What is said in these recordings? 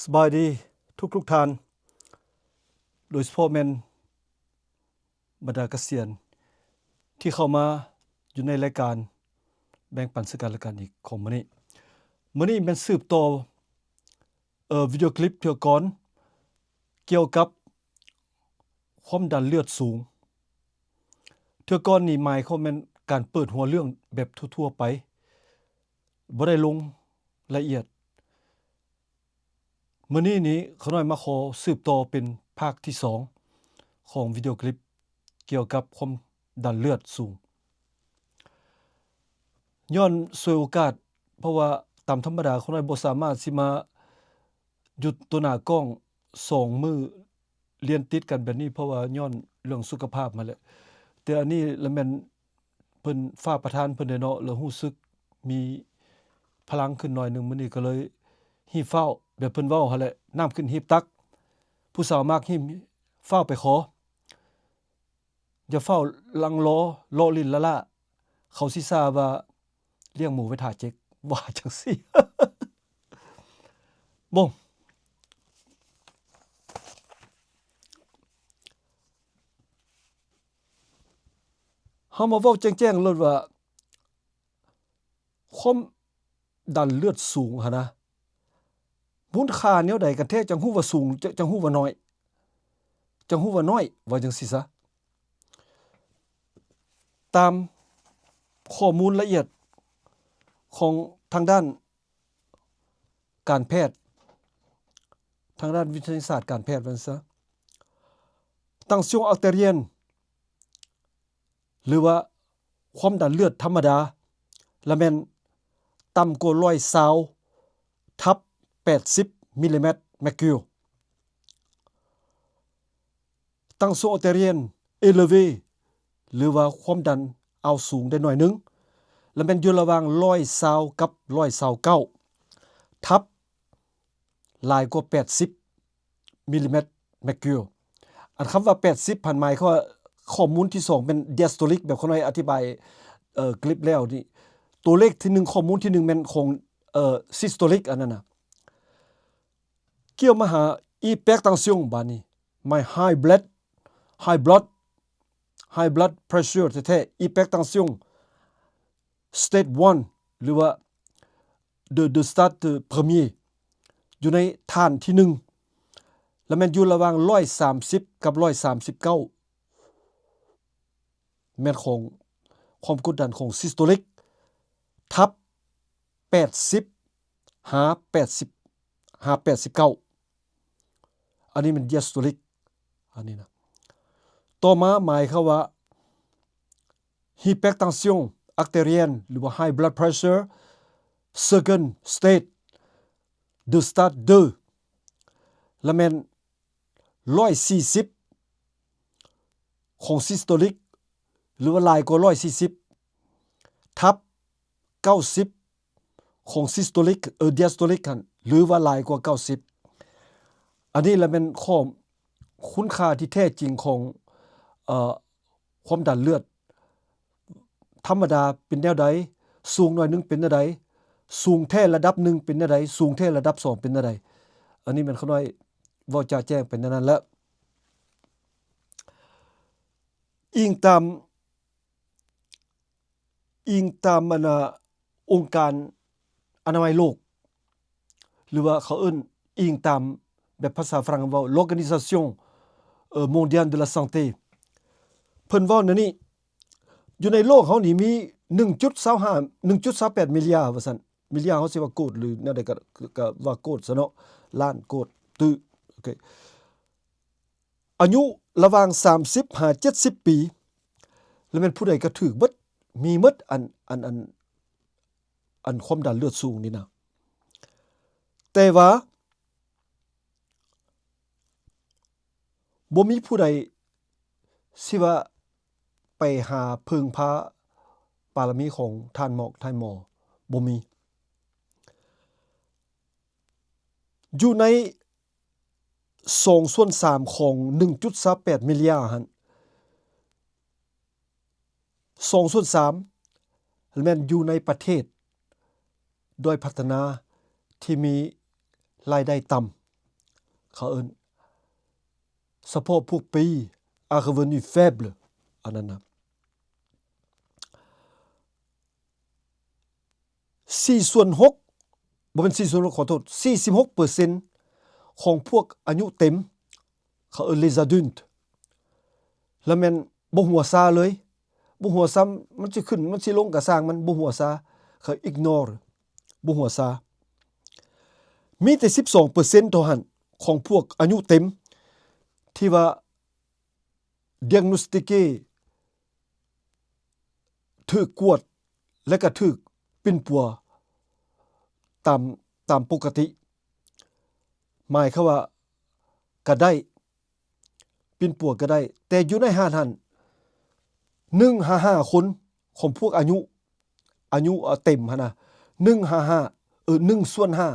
ສະບາຍດີທຸກໆທ່ານ, ໂດຍສະເພາະແມ່ນບັນດາກະສຽນທີ່ເຂົ້າມາຢູ່ໃນລາຍການແບ່ງປັນເຊິ່ງກັນແລະກັນອີກຂອງມື້ນີ້. ມື້ນີ້ແມ່ນສືບຕໍ່ ເອີ ວິດີໂອຄລິບເທື່ອກ່ອນກ່ຽວກັບຄວາມດັນເລືອດສູງ. ເທື່ອກ່ອນນີ້ໝາຍຄວາມແມ່ນການເປີດຫົວເລື່ອງແບບທົ່ວໆໄປ, ບໍ່ໄດ້ລົງລະອຽດ. ມື້ນີ້ນີ້ຂ້ານ້ອຍມາຂໍສືບຕໍ່ເປັນພາກທີສອງຂອງວິດີໂອຄລິບກ່ຽວກັບຄວາມດັນເລືອດສູງ. ຍ້ອນສວຍໂອກາດ, ເພາະວ່າຕາມທຳມະດາຂ້ານ້ອຍບໍ່ສາມາດຊິມາຢູ່ຕໍ່ໜ້າກ້ອງສອງມື້ລຽນຕິດກັນແບບນີ້, ເພາະວ່າຍ້ອນເລື່ອງສຸຂະພາບຫັ້ນແຫຼະ. ແຕ່ອັນນີ້ລະແມ່ນ ເພິ່ນຟ້າປະທານເພິ່ນເດ້ເນາະ, ແລ້ວຮູ້ສຶກມີພະລັງຂຶ້ນໜ້ອຍໜຶ່ງ. ມື້ນີ້ກໍເລີຍຮີບຟ້າວ ແບບເພິ່ນເວົ້າຫັ້ນແຫຼະ, ນ້ຳຂຶ້ນຮີບຕັກ, ຜູ້ສາວມັກຮີບຟ້າວໄປຂໍ, ຢ່າຟ້າວລັງລໍເລາະຫຼິ້ນລ້າໆ, ເຂົາຊິຊາວ່າລ້ຽງໝູໄວ້ຖ້າເຈັກ, ວ່າຈັ່ງຊີ້. ບໍ່ ເຮົາມາເວົ້າແຈ້ງໆໂລດວ່າ ຄວາມດັນເລືອດສູງຫັ້ນນະ, ມູນຄ່າແນວໃດກັນແທ້ຈັ່ງຮູ້ວ່າສູງ, ຈັ່ງ ຈັ່ງຮູ້ວ່ານ້ອຍ, ຈັ່ງຮູ້ວ່ານ້ອຍ, ວ່າຈັ່ງຊີ້ຊະ. ຕາມຂໍ້ມູນລະອຽດຂອງທາງດ້ານການແພດ, ທາງດ້ານວິທະຍາສາດການແພດວ່າຊັ້ນຊະ, tension artérielle ຫຼືວ່າຄວາມດັນເລືອດທຳມະດາ ລະແມ່ນຕ່ຳກວ່າຮ້ອຍຊາວທັບແປດສິບມິລລີແມັດເມີກູຣີ. Tension artérielle élevée ຫຼືວ່າຄວາມດັນເອົາສູງໄດ້ໜ້ອຍໜຶ່ງ ລະແມ່ນຢູ່ລະຫວ່າງຮ້ອຍຊາວກັບຮ້ອຍຊາວເກົ້າ ທັບຫຼາຍກວ່າແປດສິບ ມິລລີແມັດເມີກູຣີ. ອັນຄຳວ່າແປດສິບຫັ້ນໝາຍຄວາມວ່າຂໍ້ມູນທີສອງແມ່ນ diastolic ແບບຂ້ານ້ອຍອະທິບາຍ ເອີ ຄລິບແລ້ວນີ້. ຕົວເລກທີໜຶ່ງ ຂໍ້ມູນທີໜຶ່ງແມ່ນຂອງ ເອີ systolic ອັນນັ້ນນະ. ກ່ຽວມາຫາ hypertension ບາດນີ້ my high blood, high blood, high blood pressure ແທ້ໆ hypertension stage one ຫຼືວ່າ de, de stade premier ຢູ່ໃນຖານທີໜຶ່ງ ລະແມ່ນຢູ່ລະຫວ່າງຮ້ອຍສາມສິບກັບຮ້ອຍສາມສິບເກົ້າ ແມ່ນຂອງຄວາມກົດດັນຂອງ systolic ທັບແປດສິບ ຫາແປດສິບ ຫາແປດສິບເກົ້າ. ອັນນີ້ແມ່ນ diastolic ອັນນີ້ນະ. ຕໍ່ມາໝາຍຄວາມວ່າ hypertension artérielle ຫຼືວ່າ high blood pressure second stage de stade deux ລະແມ່ນຮ້ອຍສີ່ສິບຂອງ systolic ຫຼືວ່າຫຼາຍກວ່າຮ້ອຍສີ່ສິບ ທັບເກົ້າສິບ ຂອງ systolic ເອີ diastolic ຫັ້ນ ຫຼືວ່າຫຼາຍກວ່າເກົ້າສິບ. ອັນນີ້ລະແມ່ນຂໍ້ ຄຸນຄ່າທີ່ແທ້ຈິງຂອງ ເອີ ຄວາມດັນເລືອດທຳມະດາເປັນແນວໃດ, ສູງໜ້ອຍໜຶ່ງເປັນແນວໃດ, ສູງແທ້ລະດັບໜຶ່ງເປັນແນວໃດ, ສູງແທ້ລະດັບສອງເປັນແນວໃດ. ອັນນີ້ແມ່ນຂ້ານ້ອຍເວົ້າຈະແຈ້ງໄປແນວນັ້ນແຫຼະ. ອີງຕາມ ອີງຕາມອັນນ່າ ອົງການອະນາໄມໂລກ ຫຼືວ່າເຂົາເອີ້ນ ອີງຕາມແບບພາສາຝຣັ່ງເວົ້າ l'Organisation, ເອີ Mondiale de la Santé ເພິ່ນເວົ້າແນວນີ້, ຢູ່ໃນໂລກເຮົານີ້ມີໜຶ່ງຈຸດຊາວຫ້າ ໜຶ່ງຈຸດຊາວແປດມິລຍາ ວ່າຊັ້ນ, ມິລຍາເຮົາຊິວ່າໂກດ ຫຼືແນວໃດກໍ ກໍວ່າໂກດຊະເນາະ, ລ້ານ ໂກດ ຕື້ ໂອເຄ. ອາຍຸລະຫວ່າງສາມສິບຫາເຈັດສິບປີ ລະແມ່ນຜູ້ໃດກໍຖືກເບິດ, ມີເບິດ ອັນ ອັນ ອັນ ອັນຄວາມດັນເລືອດສູງນີ້ນະ. ແຕ່ວ່າບໍ່ມີຜູ້ໃດຊິວ່າໄປຫາເພິ່ງພາບາລະມີຂອງທ່ານໝໍ, ທ່ານໝໍ ບໍ່ມີ. ຢູ່ໃນສອງສ່ວນສາມຂອງໜຶ່ງຈຸດຊາວແປດມິລຍາຫັ້ນ, ສອງສ່ວນສາມແມ່ນຢູ່ໃນປະເທດດ້ອຍພັດທະນາທີ່ມີລາຍໄດ້ຕ່ຳ. ເຂົາເອີ້ນສະເພາະພວກ pays à revenu faible ອັນນັ້ນນະ ສີ່ສ່ວນຫົກ ບໍ່ແມ່ນສີ່ສ່ວນຫົກ ຂໍໂທດ ສີ່ສິບຫົກເປີເຊັນຂອງພວກອາຍຸເຕັມ ເຂົາເອີ້ນ les adultes ລະແມ່ນບໍ່ຫົວຊາເລີຍ ບໍ່ຫົວຊາ ມັນຊິຂຶ້ນ ມັນຊິລົງກະຊ່າງມັນ ບໍ່ຫົວຊາ ເຂົາ ignore ບໍ່ຫົວຊາ. ມີແຕ່ສິບສອງເປີເຊັນເທົ່ານັ້ນຂອງພວກອາຍຸເຕັມທີ່ວ່າ diagnostiqué ຖືກກວດ ແລະກະຖືກປິ່ນປົວຕາມ ຕາມປົກກະຕິ ໝາຍຄວາມວ່າກະໄດ້ ປິ່ນປົວກະໄດ້ ແຕ່ຢູ່ໃນຫັ້ນຫັ້ນ ໜຶ່ງຫາຫ້າຄົນຂອງພວກອາຍຸ ອາຍຸ ເອີ ເຕັມຫັ້ນນະ ໜຶ່ງຫາຫ້າ ເອີ ໜຶ່ງສ່ວນຫ້າ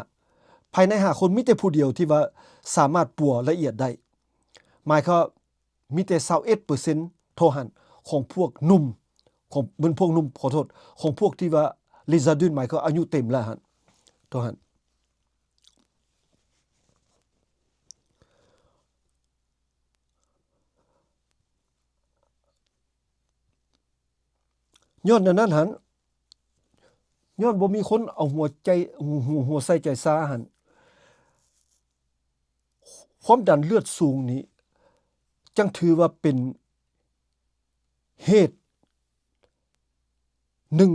ພາຍໃນຫ້າຄົນມີແຕ່ຜູ້ດຽວທີ່ວ່າສາມາດປົວລະອຽດໄດ້ ໝາຍຄວາມວ່າ ມີແຕ່ຊາວເອັດເປີເຊັນເທົ່ານັ້ນຂອງພວກໜຸ່ມ ຂອງ ແມ່ນພວກໜຸ່ມ ຂໍໂທດ ຂອງພວກທີ່ວ່າ les adultes ໝາຍຄວາມອາຍຸເຕັມແລ້ວຫັ້ນ ເທົ່ານັ້ນ. ຍ້ອນແນວນັ້ນຫັ້ນ ຍ້ອນບໍ່ມີຄົນເອົາຫົວໃຈ ຫົວ ຫົວໃສ່ໃຈຊາຫັ້ນ ຄວາມດັນເລືອດສູງນີ້ ຈັ່ງຖືວ່າເປັນເຫດໜຶ່ງ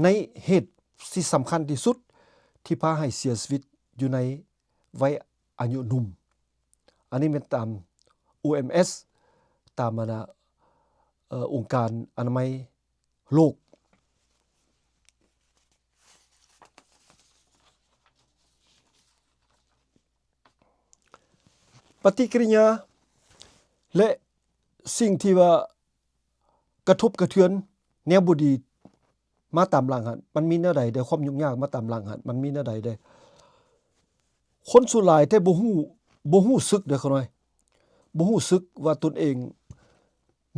ໃນເຫດທີ່ສຳຄັນທີ່ສຸດ ທີ່ພາໃຫ້ເສຍຊີວິດຢູ່ໃນໄວອາຍຸໜຸ່ມ. ອັນນີ້ແມ່ນຕາມ ໂອ ເອັມ ເອສ ຕາມອັນນະ ເອີ ອົງການອະນາໄມ ໂລກ. ປະຕິກິລິຍາ ແລະ ສິ່ງທີ່ວ່າກະທົບກະເທືອນແນວບໍ່ດີມາຕາມຫຼັງຫັ້ນ ມັນມີແນວໃດເດ້? ຄວາມຫຍຸ້ງຍາກມາຕາມຫຼັງຫັ້ນ ມັນມີແນວໃດເດ້? ຄົນສ່ວນຫຼາຍແຕ່ບໍ່ຮູ້ ບໍ່ຮູ້ສຶກເດ້ ຂ້ານ້ອຍ ບໍ່ຮູ້ສຶກວ່າຕົນເອງ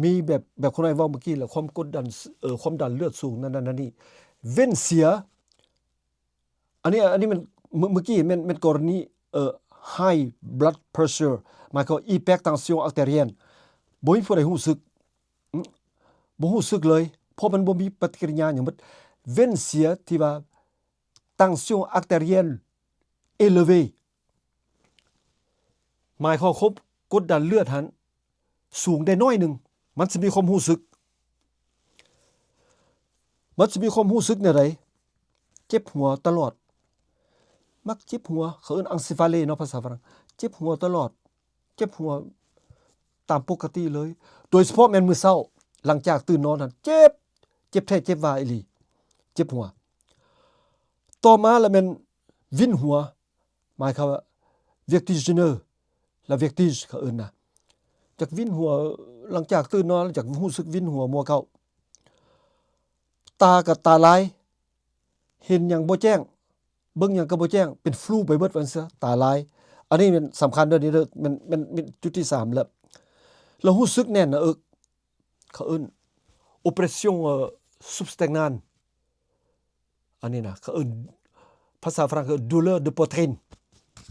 ມີແບບ ແບບຄົນນ້ອຍເວົ້າເມື່ອກີ້ແຫຼະ ຄວາມກົດດັນ ເອີ ຄວາມດັນເລືອດສູງນັ້ນນັ້ນນີ້ ເວັ້ນເສຍ ອັນນີ້ ອັນນີ້ແມ່ນ ເມື່ອ ເມື່ອກີ້ແມ່ນ ແມ່ນກໍລະນີ ເອີ high blood pressure ໝາຍຄວາມວ່າ hypertension artérielle ບໍ່ມີຜູ້ໃດຮູ້ສຶກ ບໍ່ຮູ້ສຶກເລີຍ ເພາະມັນບໍ່ມີປະຕິກິລິຍາຫຍັງໝົດ ເວັ້ນເສຍທີ່ວ່າ tension artérielle élevée ໝາຍຄວາມວ່າ ກົດດັນເລືອດຫັ້ນສູງໄດ້ໜ້ອຍໜຶ່ງ ມັນຊິມີຄວາມຮູ້ສຶກ ມັນຊິມີຄວາມຮູ້ສຶກແນວໃດ? ເຈັບຫົວຕະຫຼອດ ມັກເຈັບຫົວ ເຂົາເອີ້ນ encéphalée ເນາະ ພາສາຝຣັ່ງ ເຈັບຫົວຕະຫຼອດ ເຈັບຫົວຕາມປົກກະຕິເລີຍ ໂດຍສະເພາະແມ່ນມື້ເຊົ້າ ຫຼັງຈາກຕື່ນນອນຫັ້ນ ເຈັບ ເຈັບແທ້ເຈັບວ່າອີ່ຫຼີ ເຈັບຫົວ. ຕໍ່ມາລະແມ່ນວິນຫົວ ໝາຍຄວາມວ່າ vertigineux ລະ vertige ເຂົາເອີ້ນນະ ຈາກວິນຫົວ ຫຼັງຈາກຕື່ນນອນ ຈາກຮູ້ສຶກວິນຫົວມົວເກົາ ຕາກໍຕາລາຍ ເຫັນຫຍັງບໍ່ແຈ້ງ ເບິ່ງຫຍັງກໍບໍ່ແຈ້ງ ເປັນຟລູໄປເບິດວ່າຊັ້ນຊະ ຕາລາຍ ອັນນີ້ແມ່ນສຳຄັນເດີ ນີ້ເດີ ແມ່ນ ແມ່ນ ແມ່ນຈຸດທີສາມແລ້ວ ລະຮູ້ສຶກແໜ້ນໜ້າເອິກ ເຂົາເອີ້ນ oppression substernale ອັນນີ້ນະ ເຂົາເອີ້ນ ພາສາຝຣັ່ງເອີ້ນ douleur de poitrine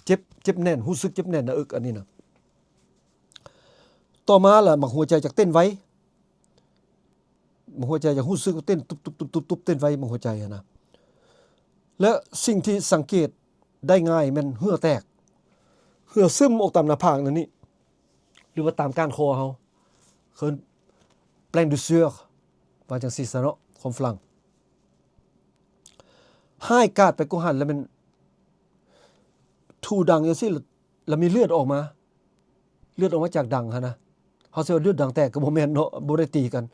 ເຈັບ ເຈັບແໜ້ນ ຮູ້ສຶກເຈັບແໜ້ນໜ້າເອິກ ອັນນີ້ນະ. ຕໍ່ມາລະໝາກຫົວໃຈຈາກເຕັ້ນໄວ ໝາກຫົວໃຈຈາກຮູ້ສຶກເຕັ້ນຕຸບໆໆໆ ເຕັ້ນໄວ ໝາກຫົວໃຈຫັ້ນນະ ແລະ ສິ່ງທີ່ສັງເກດໄດ້ງ່າຍແມ່ນເຫື່ອແຕກ ເຫື່ອຊຶມອອກຕາມໜ້າຜາກແນວນີ້ ຫຼືວ່າຕາມກ້ານຄໍເຮົາ ເອີ້ນ plein de sueur ວ່າຈັ່ງຊີ້ຊະເນາະ ຄວາມຝຣັ່ງ ຮ້າຍກາດໄປກວ່າຫັ້ນລະແມ່ນ ຖູດັງຈັ່ງຊີ້ ລະມີເລືອດອອກມາ ເລືອດອອກມາຈາກດັງຫັ້ນນະ ເຮົາຊິວ່າເລືອດດັງແຕກກໍບໍ່ແມ່ນເນາະ ບໍ່ໄດ້ຕີກັນ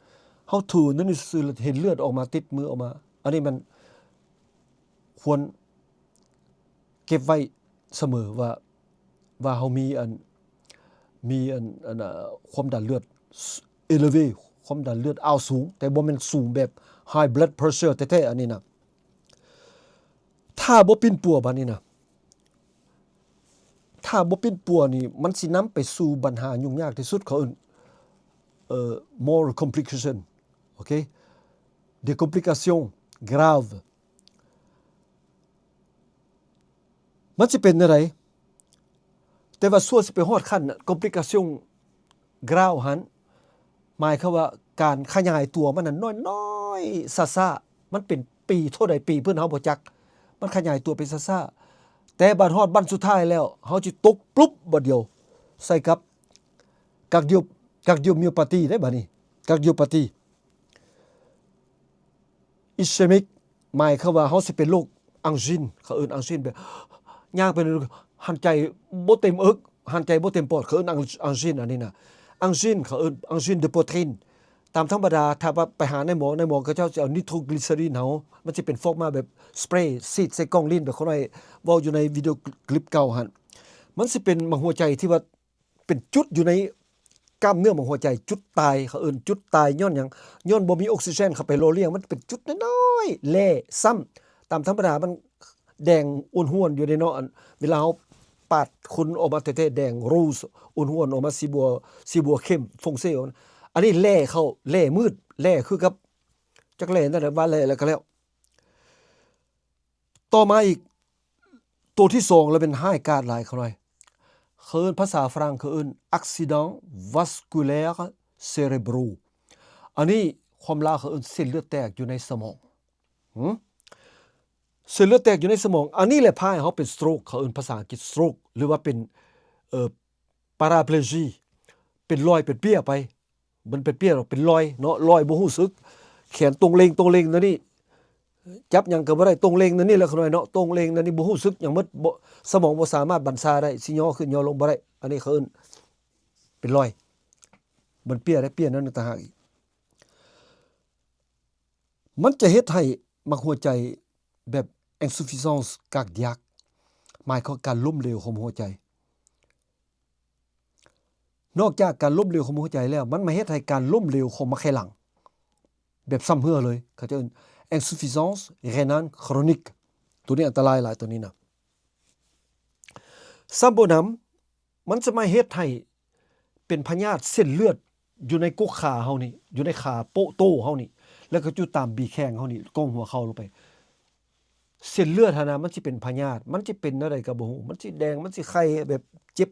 ເຮົາຖູນັ້ນຊື່ໆ ລະເຫັນເລືອດອອກມາ ຕິດມືອອກມາ ອັນນີ້ແມ່ນຄວນເກັບໄວ້ສະເໝີວ່າ ວ່າເຮົາມີອັນ ມີອັນ ອັນ ຄວາມດັນເລືອດ élevé ຄວາມດັນເລືອດອາວສູງ ແຕ່ບໍ່ແມ່ນສູງແບບ high blood pressure ແທ້ໆ ອັນນີ້ນະ. ຖ້າບໍ່ປິ່ນປົວບາດນີ້ນະ ຖ້າບໍ່ປິ່ນປົວນີ້ ມັນຊິນຳໄປສູ່ບັນຫາຫຍຸ້ງຍາກທີ່ສຸດ ເຂົາເອີ້ນ ເອີ more complication ໂອເຄ des complications graves ມັນຊິເປັນແນວໃດ? ແຕ່ວ່າຊົ່ວຊິໄປຮອດຂັ້ນ complication grave ຫັ້ນ ໝາຍຄວາມວ່າການຂະຫຍາຍຕົວມັນນັ້ນນ້ອຍໆ ຊ້າໆ ມັນເປັນປີເທົ່າໃດປີ ເພິ່ນເຮົາບໍ່ຈັກ ມັນຂະຫຍາຍຕົວໄປຊ້າໆ ແຕ່ບາດຮອດບັ້ນສຸດທ້າຍແລ້ວ ເຮົາຊິຕົກປຸບບາດດຽວ ໃສ່ກັບ cardio- cardiomyopathy ເດ້ບາດນີ້ cardiopathy ischemic ໝາຍຄວາມວ່າເຮົາຊິເປັນໂລກ angine ເຂົາເອີ້ນ angine ແບບ ຍ່າງໄປຫັ້ນໃຈບໍ່ເຕັມເອິກ ຫັ້ນໃຈບໍ່ເຕັມປອດ ເຂົາເອີ້ນ ang- angine ອັນນີ້ນະ angine ເຂົາເອີ້ນ angine de poitrine ຕາມທຳມະດາ ຖ້າວ່າໄປຫາໃນໝໍ ໃນໝໍເຂົາເຈົ້າຊິເອົາ nitroglycerin ເຮົາ ມັນຊິເປັນຟອກມາແບບສະເປຣ ສີດໃສ່ກ່ອງລີ້ນ ແບບຂ້ານ້ອຍເວົ້າຢູ່ໃນວິດີໂອຄລິບເກົ່າຫັ້ນ ມັນຊິເປັນໝາກຫົວໃຈທີ່ວ່າ ເປັນຈຸດຢູ່ໃນກ້າມເນື້ອຂອງຫົວໃຈ ຈຸດຕາຍ ເຂົາເອີ້ນຈຸດຕາຍຍ້ອນຫຍັງ? ຍ້ອນບໍ່ມີອົກຊີເຈນເຂົ້າໄປຫຼໍ່ລ້ຽງ ມັນເປັນຈຸດນ້ອຍໆ ແຫຼ້ຊ້ຳ ຕາມທຳມະດາມັນແດງອົນຮວນຢູ່ເດ້ເນາະ ອັນ ເວລາເຮົາປາດຂຸນອອກມາແທ້ໆ ແດງ rose ອົນຮວນອອກມາ ສີບົວ ສີບົວເຂັ້ມ foncé ອັນນີ້ແຫຼ້ເຂົ້າ ແຫຼ້ມືດ ແຫຼ້ຄືກັບ ຈັກແຫຼ້ນັ້ນແຫຼະ ວ່າແຫຼ້ແລ້ວກໍແລ້ວ. ຕໍ່ມາອີກ ໂຕທີສອງລະແມ່ນຮ້າຍກາດຫຼາຍ ຂ້ານ້ອຍ ເຂົາເອີ້ນ ພາສາຝຣັ່ງເຂົາເອີ້ນ accident vasculaire cérébraux ອັນນີ້ຄວາມລາວເຂົາເອີ້ນເສັ້ນເລືອດແຕກຢູ່ໃນສະໝອງ ຫື ເສັ້ນເລືອດແຕກຢູ່ໃນສະໝອງ ອັນນີ້ແຫຼະພາໃຫ້ເຮົາເປັນ stroke ເຂົາເອີ້ນພາສາອັງກິດ stroke ຫຼືວ່າເປັນ ເອີ paraplégie ເປັນລອຍເປັນເປ້ຍໄປ ມັນເປັນເປ້ຍ ເປັນລອຍເນາະ ລອຍບໍ່ຮູ້ສຶກ ແຂນຕົງເລັງຕົງເລັງແນວນີ້ ຈັບຫຍັງກໍບໍ່ໄດ້ ຕົງເລັງແນວນີ້ແຫຼະ ຂ້ານ້ອຍເນາະ ຕົງເລັງແນວນີ້ ບໍ່ຮູ້ສຶກຫຍັງໝົດ ບໍ່ ສະໝອງບໍ່ສາມາດບັນຊາໄດ້ ຊິຍໍຂຶ້ນຍໍລົງບໍ່ໄດ້ ອັນນີ້ເຂົາເອີ້ນເປັນລອຍ ມັນເປ້ຍໄດ້ ເປ້ຍແນວໜຶ່ງຕ່າງຫາກອີກ ມັນຈະເຮັດໃຫ້ໝາກຫົວໃຈແບບ insuffisance cardiaque ໝາຍຄວາມການລົ້ມເຫຼວຂອງຫົວໃຈ ນອກຈາກການລົ້ມເຫຼວຂອງຫົວໃຈແລ້ວ ມັນມາເຮັດໃຫ້ການລົ້ມເຫຼວຂອງໝາກໄຂ່ຫຼັງ ແບບຊ້ຳເຮື້ອເລີຍ ເຂົາເຈົ້າເອີ້ນ insuffisance rénale chronique ໂຕນີ້ອັນຕະລາຍຫຼາຍ ໂຕນີ້ນະ ຊ້ຳບໍ່ໜຳ ມັນຈະມາເຮັດໃຫ້ເປັນພະຍາດເສັ້ນເລືອດຢູ່ໃນກົກຂາເຮົານີ້ ຢູ່ໃນຂາໂປະໂຕ້ເຮົານີ້ ແລ້ວກໍຢູ່ຕາມບີແຂ້ງເຮົານີ້ ກ້ອງຫົວເຂົ່າລົງໄປ ເສັ້ນເລືອດຫັ້ນນະ ມັນຊິເປັນພະຍາດ ມັນຊິເປັນແນວໃດກໍບໍ່ຮູ້ ມັນຊິແດງ ມັນຊິໄຄ ແບບເຈັບ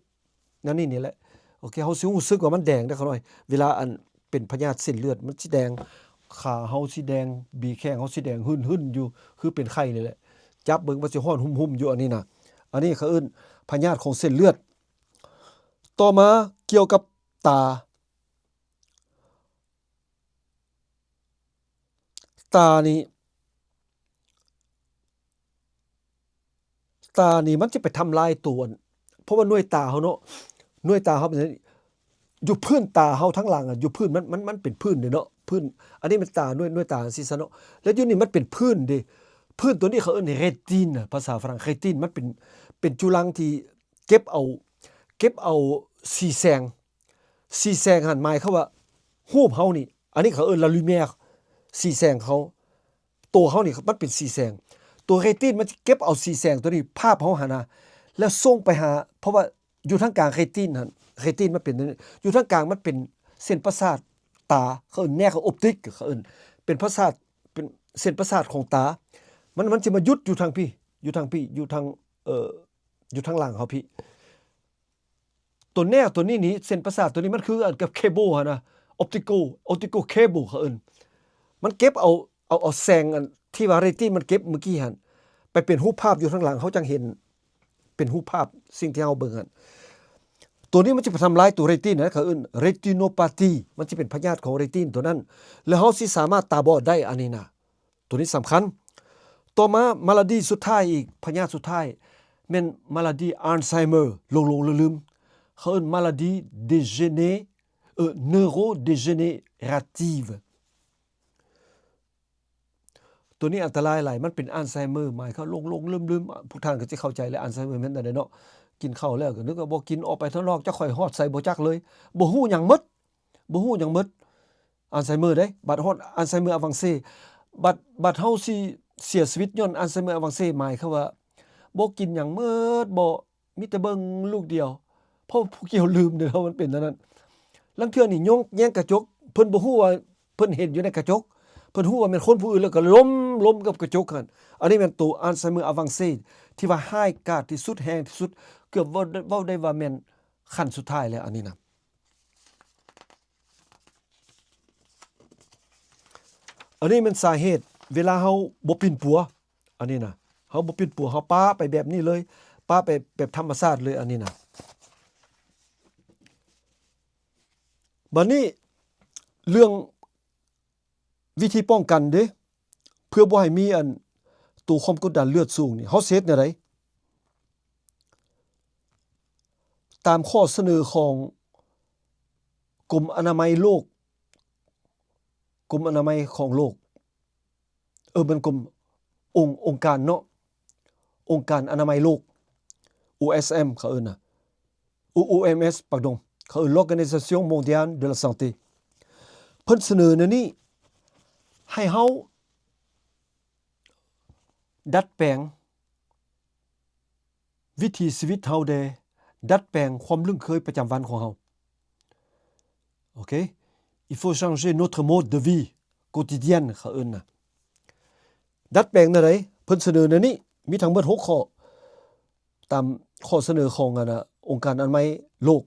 ນັ້ນນີ້ນີ້ແຫຼະ ໂອເຄ ເຮົາຊິຮູ້ສຶກວ່າມັນແດງເດ້ ຂ້ານ້ອຍ ເວລາອັນເປັນພະຍາດເສັ້ນເລືອດ ມັນຊິແດງ ຂາເຮົາຊິແດງ ບີແຂ້ງເຮົາຊິແດງຫຶ້ນໆຢູ່ ຄືເປັນໄຂ້ນີ້ແຫຼະ ຈັບເບິ່ງ ມັນຊິຮ້ອນຮຸ່ມໆຢູ່ ອັນນີ້ນະ ອັນນີ້ເຂົາເອີ້ນພະຍາດຂອງເສັ້ນເລືອດ. ຕໍ່ມາກ່ຽວກັບຕາ ຕານີ້ ຕານີ້ມັນຈະໄປທຳລາຍໂຕ ອັນ ເພາະວ່າໜ່ວຍຕາເຮົາເນາະ ໜ່ວຍຕາເຮົາເປັນ ຢູ່ພື້ນຕາເຮົາທາງຫຼັງ ຢູ່ພື້ນ ມັນ ມັນ ມັນເປັນພື້ນເດ້ເນາະ ພື້ນ ອັນນີ້ແມ່ນຕາ ໜ່ວຍ ໜ່ວຍຕາຈັ່ງຊີ້ຊະເນາະ ແລ້ວຢູ່ນີ້ມັນເປັນພື້ນເດ້ ພື້ນໂຕນີ້ເຂົາເອີ້ນ rétine ພາສາຝຣັ່ງ rétine ມັນເປັນ ເປັນຈຸລັງທີ່ເກັບເອົາ ເກັບເອົາສີແສງ ສີແສງຫັ້ນໝາຍຄວາມວ່າຮູບເຮົານີ້ ອັນນີ້ເຂົາເອີ້ນ la lumière ສີແສງເຮົາ ໂຕເຮົານີ້ມັນເປັນສີແສງ ໂຕ rétine ມັນຊິເກັບເອົາສີແສງໂຕນີ້ ພາບເຮົາຫັ້ນນະ ແລ້ວສົ່ງໄປຫາ ເພາະວ່າຢູ່ທາງກາງ rétine ຫັ້ນ rétine ມັນເປັນ ຢູ່ທາງກາງມັນເປັນເສັ້ນປະສາດຕາ ເຂົາເອີ້ນ nerf optique ເຂົາເອີ້ນ ເປັນປະສາດ ເປັນເສັ້ນປະສາດຂອງຕາ ມັນ ມັນຊິມາຢຸດຢູ່ທາງພີ້ ຢູ່ທາງພີ້ ຢູ່ທາງ ເອີ ຢູ່ທາງຫຼັງເຮົາພີ້ ໂຕແນວໂຕນີ້ນີ້ ເສັ້ນປະສາດໂຕນີ້ມັນຄືກັນກັບ cable ຫັ້ນນະ optical optical cable ເຂົາເອີ້ນ ມັນເກັບເອົາ ເອົາ ເອົາແສງອັນທີ່ວ່າ rétine ມັນເກັບມື້ກີ້ຫັ້ນ ໄປເປັນຮູບພາບຢູ່ທາງຫຼັງ ເຮົາຈັ່ງເຫັນເປັນຮູບພາບສິ່ງທີ່ເຮົາເບິ່ງຫັ້ນ ໂຕນີ້ມັນຈະໄປທຳລາຍໂຕ rétine ນະ ເຂົາເອີ້ນ rétinopathie ມັນຈະເປັນພະຍາດຂອງ rétine ໂຕນັ້ນ ແລ້ວເຮົາຊິສາມາດຕາບອດໄດ້ ອັນນີ້ນະ ໂຕນີ້ສຳຄັນ. ຕໍ່ມາ maladie ສຸດທ້າຍອີກ ພະຍາດສຸດທ້າຍ ແມ່ນ maladie Alzheimer ຫຼົງໆລືມໆ ເຂົາເອີ້ນ maladie dégéné- ເອີ neurodégénérative ໂຕນີ້ອັນຕະລາຍຫຼາຍ ມັນເປັນ Alzheimer ໝາຍຄວາມຫຼົງໆລືມໆ ພວກທ່ານກໍຊິເຂົ້າໃຈແຫຼະ Alzheimer ແມ່ນອັນໃດເນາະ ກິນເຂົ້າແລ້ວກໍນຶກວ່າບໍ່ກິນ ອອກໄປທາງນອກ ຈັກຂ້ອຍຮອດໃສບໍ່ຈັກເລີຍ ບໍ່ຮູ້ຫຍັງໝົດ ບໍ່ຮູ້ຫຍັງໝົດ Alzheimer ເດ້ ບັດຮອດ Alzheimer avancé ບັດ ບັດເຮົາຊິເສຍຊີວິດຍ້ອນ Alzheimer avancé ໝາຍຄວາມວ່າບໍ່ກິນຫຍັງໝົດ ບໍ່ ມີແຕ່ເບິ່ງລູກດຽວ ເພາະຜູ້ກ່ຽວລືມເດ້ ມັນເປັນແນວນັ້ນ ລາງເທື່ອນີ້ຍ້ອງແຍງກະຈົກ ເພິ່ນບໍ່ຮູ້ວ່າ ເພິ່ນເຫັນຢູ່ໃນກະຈົກ ເພິ່ນຮູ້ວ່າແມ່ນຄົນຜູ້ອື່ນ ແລ້ວກໍລົ້ມ ລົ້ມກັບກະຈົກຫັ້ນ ອັນນີ້ແມ່ນໂຕ Alzheimer avancé ທີ່ວ່າຮ້າຍກາດທີ່ສຸດ ແຮງທີ່ສຸດ ເກືອບເວົ້າ ເວົ້າໄດ້ວ່າແມ່ນຂັ້ນສຸດທ້າຍແລ້ວ ອັນນີ້ນະ. ອັນນີ້ແມ່ນສາເຫດເວລາເຮົາບໍ່ປິ່ນປົວ ອັນນີ້ນະ ເຮົາບໍ່ປິ່ນປົວ ເຮົາປະໄປແບບນີ້ເລີຍ ປະໄປແບບທຳມະຊາດເລີຍ ອັນນີ້ນະ. ບາດນີ້ເລື່ອງວິທີປ້ອງກັນເດ້ ເພື່ອບໍ່ໃຫ້ມີອັນ ໂຕຄວາມກົດດັນເລືອດສູງນີ້ ເຮົາຊິເຮັດແນວໃດ? ຕາມຂໍ້ສະເໜີຂອງກົມອະນາໄມໂລກ ກົມອະນາໄມຂອງໂລກ ເອີ ແມ່ນກົມ ອົງ ອົງການເນາະ ອົງການອະນາໄມໂລກ ໂອເອສເອັມ ເຂົາເອີ້ນນະ ໂອ ໂອເອັມເອັສ ປາກດົງ ເຂົາເອີ້ນ L'Organisation Mondiale de la Santé ເພິ່ນສະເໜີແນວນີ້ ໃຫ້ເຮົາດັດແປງ ວິຖີຊີວິດເຮົາແດ່ ດັດແປງຄວາມລຶ້ງເຄີຍປະຈຳວັນຂອງເຮົາ. ໂອເຄ Il faut changer notre mode de vie quotidienne ເຂົາເອີ້ນນະ. ດັດແປງແນວໃດ? ເພິ່ນສະເໜີແນວນີ້ ມີທັງໝົດຫົກຂໍ້ ຕາມຂໍ້ສະເໜີຂອງອັນນະ ອົງການອະນາໄມໂລກ.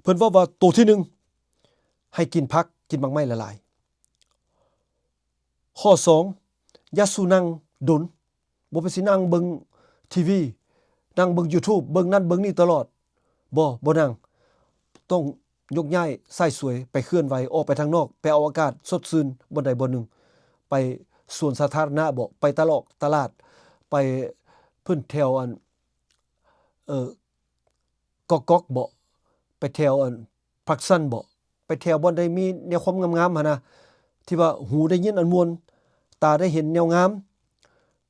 ເພິ່ນເວົ້າວ່າ ໂຕທີໜຶ່ງ ໃຫ້ກິນຜັກ ກິນໝາກໄມ້ຫຼາຍໆ. ຂໍ້ສອງ ຢ່າສູ່ນັ່ງດົນ ບໍ່ແມ່ນຊິນັ່ງເບິ່ງທີວີ ນັ່ງເບິ່ງຢູທູບ ເບິ່ງນັ້ນເບິ່ງນີ້ຕະຫຼອດ ບໍ່ ບໍ່ນັ່ງ ຕ້ອງຍົກຍ້າຍສາຍສວຍ ໄປເຄື່ອນໄຫວ ອອກໄປທາງນອກ ໄປເອົາອາກາດສົດຊື່ນບ່ອນໃດບ່ອນໜຶ່ງ ໄປສວນສາທາລະນະບໍ ໄປຕະຫຼອກຕະຫຼາດ ໄປພື້ນແຖວອັນ ເອີ ກອກໆບໍ ໄປແຖວອັນ ພາກຊັນບໍ ໄປແຖວບ່ອນໃດມີແນວຄວາມງາມໆຫັ້ນນະ ທີ່ວ່າຫູໄດ້ຍິນອັນມ່ວນ ຕາໄດ້ເຫັນແນວງາມ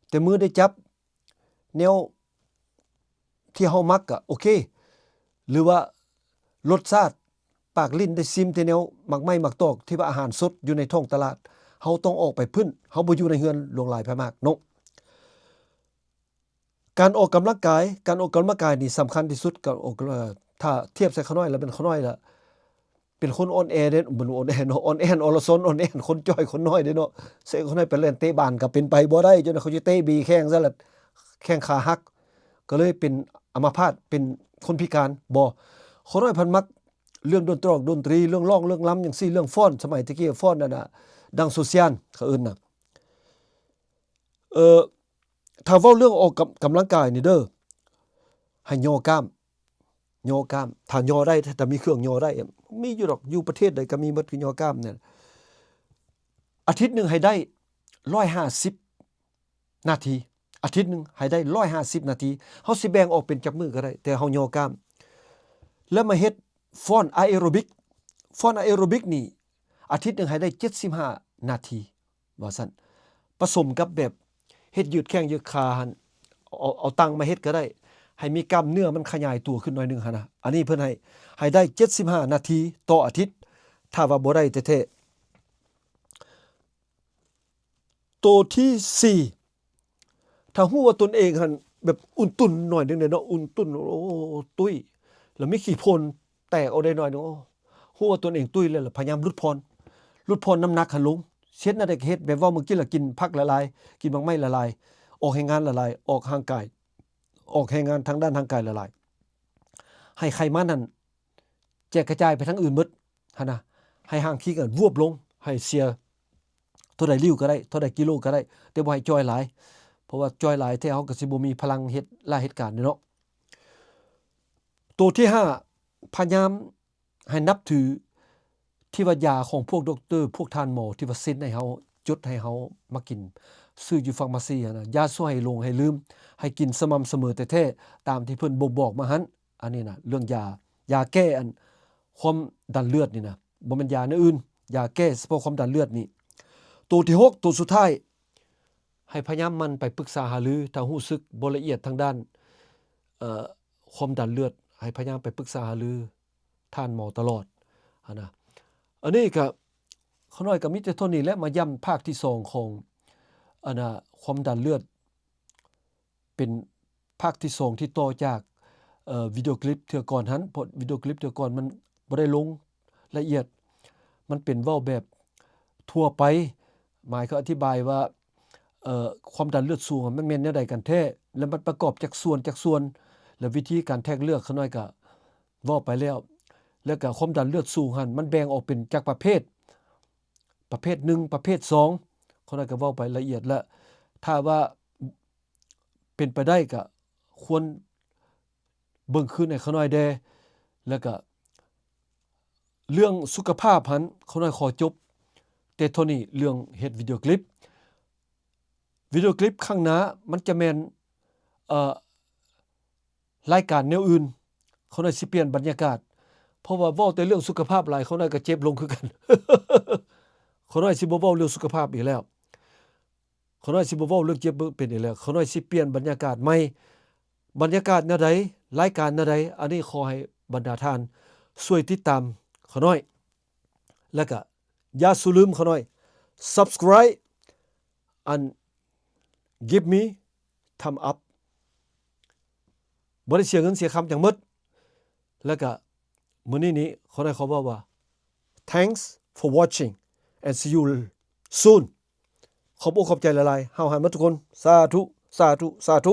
ແຕ່ມືໄດ້ຈັບແນວທີ່ເຮົາມັກກະໂອເຄ ຫຼືວ່າລົດຊາດ ປາກລີ້ນໄດ້ຊິມແຕ່ແນວໝາກໄມ້ໝາກຕອກ ທີ່ວ່າອາຫານສົດຢູ່ໃນທ້ອງຕະຫຼາດ. ເຮົາຕ້ອງອອກໄປພຸ້ນ ເຮົາບໍ່ຢູ່ໃນເຮືອນຫຼວງຫຼາຍພາຍມາກເນາະ. ການອອກກຳລັງກາຍ ການອອກກຳລັງກາຍນີ້ສຳຄັນທີ່ສຸດ. ການອອກ ເອີ ຖ້າທຽບໃສ່ຂ້ານ້ອຍລະ ແມ່ນຂ້ານ້ອຍລະເປັນຄົນອ່ອນແອເດ້ ບໍ່ອ່ອນແອເນາະ ອ່ອນແອ ອ່ອນລະຊອນ ອ່ອນແອ ຄົນຈ່ອຍຄົນນ້ອຍເດ້ເນາະ. ໃສ່ຂ້ານ້ອຍໄປແລ່ນເຕະບານກໍເປັນໄປບໍ່ໄດ້ ຈົນເຂົາຈະເຕະບີແຂ້ງຊະລະ ແຂ້ງຂາຫັກ ກໍເລີຍເປັນອຳມະພາດ ເປັນຄົນພິການ. ບໍ່ ຂ້ານ້ອຍພັນມັກເລື່ອງດົນຕຣອກດົນຕຣີ ເລື່ອງຮ້ອງເລື່ອງລຳຈັ່ງຊີ້ ເລື່ອງຟ້ອນ ສະໄໝແຕ່ກີ້ຟ້ອນນັ້ນນະ ດັງໂຊຊຽນ ເຂົາເອີ້ນນະ. ເອີ ຖ້າເວົ້າເລື່ອງອອກກຳ ກຳລັງກາຍນີ້ເດີ ໃຫ້ຍໍກ້າມ ຍໍກ້າມ ຖ້າຍໍໄດ້ ຖ້າມີເຄື່ອງຍໍໄດ້ ມີຢູ່ດອກ ຢູ່ປະເທດໃດກໍມີໝົດ ຄືຍໍກ້າມນີ້. ອາທິດໜຶ່ງໃຫ້ໄດ້ຮ້ອຍຫ້າສິບນາທີ ອາທິດໜຶ່ງໃຫ້ໄດ້ຮ້ອຍຫ້າສິບນາທີ. ເຮົາຊິແບ່ງອອກເປັນຈັກມື້ກໍໄດ້ ແຕ່ເຮົາຍໍກ້າມ ແລ້ວມາເຮັດຟ້ອນອາແອໂຣບິກ ຟ້ອນອາແອໂຣບິກນີ້ ອາທິດໜຶ່ງໃຫ້ໄດ້ເຈັດສິບຫ້ານາທີ. ວ່າຊັ້ນ ປະສົມກັບແບບເຮັດຢືດແຂ້ງຢືດຂາຫັ້ນ ເອົາ ເອົາຕັ່ງມາເຮັດກໍໄດ້ ໃຫ້ມີກ້າມເນື້ອມັນຂະຫຍາຍຕົວຂຶ້ນໜ້ອຍໜຶ່ງຫັ້ນນະ. ອັນນີ້ເພິ່ນໃຫ້ ໃຫ້ໄດ້ເຈັດສິບຫ້ານາທີຕໍ່ອາທິດ ຖ້າວ່າບໍ່ໄດ້ແທ້ໆ. ໂຕທີສີ່ ຖ້າຮູ້ວ່າຕົນເອງຫັ້ນແບບອຸ່ນຕຸ່ນໜ້ອຍໜຶ່ງເດເນາະ ອຸ່ນຕຸ່ນ ໂອ້ ຕຸ້ຍ ແລ້ວມີຂີ້ໂພນແຕກອອກໄດ້ໜ້ອຍໜຶ່ງ ໂອ້ ຮູ້ວ່າຕົນເອງຕຸ້ຍແລ້ວ ແລ້ວພະຍາຍາມຫຼຸດຜ່ອນ ຫຼຸດຜ່ອນນ້ຳໜັກຫັ້ນລົງ. ເຮັດແນວໃດກໍເຮັດ ແບບເວົ້າເມື່ອກີ້ລະ ກິນຜັກຫຼາຍໆ ກິນໝາກໄມ້ຫຼາຍໆ ອອກແຮງງານຫຼາຍໆ ອອກຮ່າງກາຍ ອອກແຮງງານທາງດ້ານຮ່າງກາຍຫຼາຍໆ ໃຫ້ໄຂມັນນັ້ນ ແຈກກະຈາຍໄປທາງອື່ນເບິດຫັ້ນນະ ໃຫ້ຮ່າງຄີງຫັ້ນວວບລົງ ໃຫ້ເສຍເທົ່າໃດລິ້ວກໍໄດ້ ເທົ່າໃດກິໂລກໍໄດ້ ແຕ່ບໍ່ໃຫ້ຈ່ອຍຫຼາຍ ເພາະວ່າຈ່ອຍຫຼາຍແທ້ເຮົາກໍຊິບໍ່ມີພະລັງເຮັດລາເຮັດການເດ້ເນາະ. ໂຕທີຫ້າ ພະຍາຍາມໃຫ້ນັບຖືທີ່ວ່າຢາຂອງພວກດັອກເຕີ ພວກທ່ານໝໍທີ່ວ່າເຊັນໃຫ້ເຮົາ ຈົດໃຫ້ເຮົາມາກິນ ຊື້ຢູ່ຟາມາຊີຫັ້ນນະ ຢ່າຊ່ວຍໃຫ້ຫຼົງໃຫ້ລືມ ໃຫ້ກິນສະໝ່ຳສະເໝີແທ້ໆ ຕາມທີ່ເພິ່ນບົ່ງບອກມາຫັ້ນ. ອັນນີ້ນະ ເລື່ອງຢາ ຢາແກ້ອັນຄວາມດັນເລືອດນີ້ນະ ບໍ່ແມ່ນຢາແນວອື່ນ ຢາແກ້ສະເພາະຄວາມດັນເລືອດນີ້. ໂຕທີຫົກ ໂຕສຸດທ້າຍ ໃຫ້ພະຍາຍາມໝັ່ນໄປປຶກສາຫາລື ຖ້າຮູ້ສຶກບໍ່ລະອຽດທາງດ້ານ ເອີ ຄວາມດັນເລືອດ ໃຫ້ພະຍາຍາມໄປປຶກສາຫາລືທ່ານໝໍຕະຫຼອດຫັ້ນນະ. ອັນນີ້ກະ ຂ້ານ້ອຍກະມີແຕ່ເທົ່ານີ້ແຫຼະ ມາຢ້ຳພາກທີສອງຂອງ ອັນນະ ຄວາມດັນເລືອດ ເປັນພາກທີສອງທີ່ຕໍ່ຈາກ ເອີ ວິດີໂອຄລິບເທື່ອກ່ອນຫັ້ນ ເພາະວິດີໂອຄລິບເທື່ອກ່ອນມັນບໍ່ໄດ້ລົງລະອຽດ ມັນເປັນເວົ້າແບບທົ່ວໄປ ໝາຍຄວາມອະທິບາຍວ່າ ເອີ ຄວາມດັນເລືອດສູງມັນແມ່ນແນວໃດກັນແທ້ ແລ້ວມັນປະກອບຈາກສ່ວນ ຈາກສ່ວນ ແລະ ວິທີການແທກເລືອດ ຂ້ານ້ອຍກະເວົ້າໄປແລ້ວ. ແລະກະຄວາມດັນເລືອດສູງຫັ້ນ ມັນແບ່ງອອກເປັນຈັກປະເພດ ປະເພດໜຶ່ງ ປະເພດສອງ ຂ້ານ້ອຍກະເວົ້າໄປລະອຽດ ແລະ ຖ້າວ່າເປັນໄປໄດ້ກະຄວນເບິ່ງຄືນໃຫ້ຂ້ານ້ອຍແດ່. ແລະກະເລື່ອງສຸຂະພາບຫັ້ນ ຂ້ານ້ອຍຂໍຈົບແຕ່ເທົ່ານີ້ ເລື່ອງເຮັດວິດີໂອຄລິບ. ວິດີໂອຄລິບຄັ້ງໜ້າມັນຈະແມ່ນ ເອີ ລາຍການແນວອື່ນ. ຂ້ານ້ອຍຊິປ່ຽນບັນຍາກາດ ເພາະວ່າເວົ້າແຕ່ເລື່ອງສຸຂະພາບຫຼາຍ ຂ້ານ້ອຍກະເຈັບລົງຄືກັນ. ຂ້ານ້ອຍຊິບໍ່ເວົ້າເລື່ອງສຸຂະພາບອີກແລ້ວ. ຂ້ານ້ອຍຊິບໍ່ເວົ້າເລື່ອງເຈັບເປັນອີກແລ້ວ. ຂ້ານ້ອຍຊິປ່ຽນບັນຍາກາດໃໝ່. ບັນຍາກາດແນວໃດ? ລາຍການແນວໃດ? ອັນນີ້ຂໍໃຫ້ບັນດາທ່ານຊ່ວຍຕິດຕາມຂ້ານ້ອຍ ແລະກະຢ່າສູ່ລືມຂ້ານ້ອຍ Subscribe and give me thumb up. ບໍ່ໄດ້ເສຍເງິນເສຍຄຳຫຍັງໝົດ. ແລະກະມື້ນີ້ນີ້ ຂໍໃຫ້ຂໍເວົ້າວ່າ Thanks for watching and see you soon. ຂອບອົກຂອບໃຈຫຼາຍໆ. ເຮົາໃຫ້ໝົດທຸກຄົນ. ສາທຸ ສາທຸ ສາທຸ.